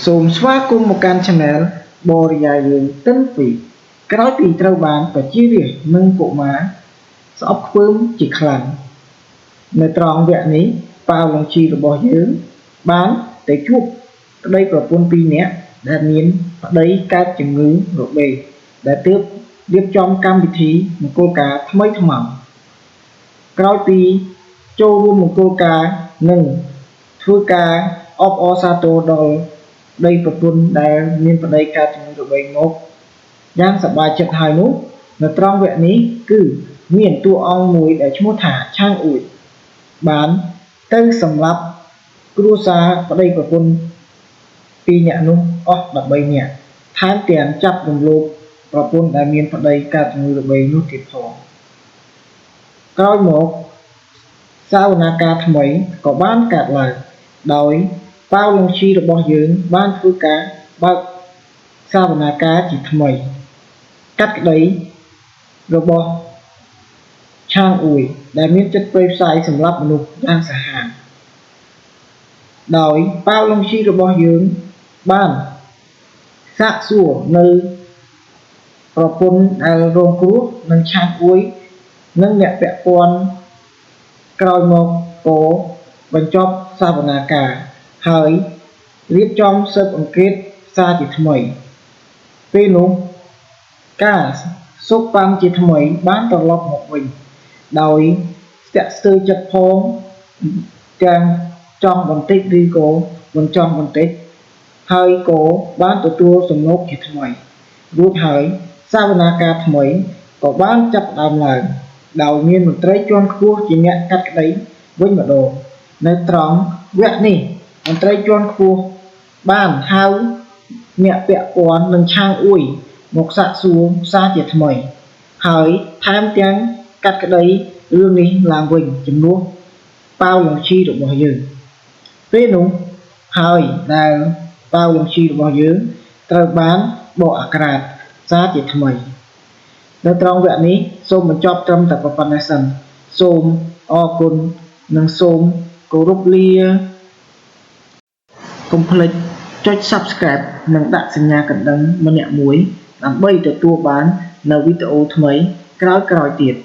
សូមស្វាគមន៍មកកាន់ Channel បរិយាយរឿងទិនពីក្រោយពីត្រូវបានប្រជារាស្ត្រនិងកុមារស្អប់ខ្ពើមជាខ្លាំងនៅត្រង់វគ្គនេះប៉ាវឡុងជីរបស់យើងបានទៅជួបប្តីប្រពន្ធពីរនាក់ដែលមានប្តីកើតជំងឺរបេងដែលទើបរៀបចំកម្មវិធីមង្គលការថ្មីថ្មោងក្រោយពីចូលរួមមង្គលការនិងធ្វើការអបអរសាទរដល់ប្តីប្រពន្ធដែលមានប្តីកើតជំងឺរបេងមកយ៉ាងសប្បាយចិត្តហើយនោះនៅត្រង់វគ្គនេះគឺមានតួអង្គមួយដែលឈ្មោះថាឆាងអ៊ួយបានទៅសម្លាប់គ្រួសារប្តីប្រពន្ធពីរនាក់នោះអស់13នាក់ថែមទាំងចាប់រំលោភប្រពន្ធដែលមានប្តីកើតជំងឺរបេងនោះទៀតផងក្រោយមកសវនាការថ្មីក៏បានកើតឡើងដោយប៉ាវឡុងឈីរបស់យើងបានធ្វើការបើកសវនាការជាថ្មីកាត់ក្តីរបស់ឆាងអ៊ួយដែលមានចិត្តព្រៃផ្សៃសម្លាប់មនុស្សយ៉ាងសាហាវដោយប៉ាវឡុងឈីរបស់យើងបានសាកសួរនៅប្រពន្ធដែលរងគ្រោះនិងឆាងអ៊ួយនិងអ្នកពាក់ព័ន្ធក្រោយមកក៏បញ្ចប់សវនាការហើយរៀបចំស៊ើបអង្កេតសារជាថ្មីពេលនោះការសូកប៉ាន់ជាថ្មីបានត្រឡប់មកវិញដោយស្ទាក់ស្ទើរចិត្តផងទាំងចង់បន្តិចឬក៏មិនចង់បន្តិចហើយក៏បានទទួលសំណូកជាថ្មីរួចហើយសវនាការថ្មីក៏បានចាប់ផ្ដើមឡើងដោយមានមន្ត្រីជាន់ខ្ពស់ជាអ្នកកាត់ក្តីវិញម្ដងនៅត្រង់វគ្គនេះមន្ត្រីជាន់ខ្ពស់បានហៅអ្នកពាក់ព័ន្ធនឹងឆាងអ៊ួយមកសាកសួរសារជាថ្មីហើយថែមទាំងកាត់ក្តីរឿងនេះឡើងវិញជំនួសប៉ាវឡុងឈីរបស់យើងពេលនោះហើយដែលប៉ាវឡុងឈីរបស់យើងត្រូវបានបកអាក្រាតសារជាថ្មីនៅត្រង់វគ្គនេះសូមបញ្ចប់ត្រឹមតែប៉ុណ្ណេះសិនសូមអរគុណនិងសូមគោរពលាកុំភ្លេចចុច Subscribe និងដាក់សញ្ញាកណ្ដឹងម្នាក់មួយដើម្បីទទួលបាននូវវីដេអូថ្មីក្រោយៗទៀត។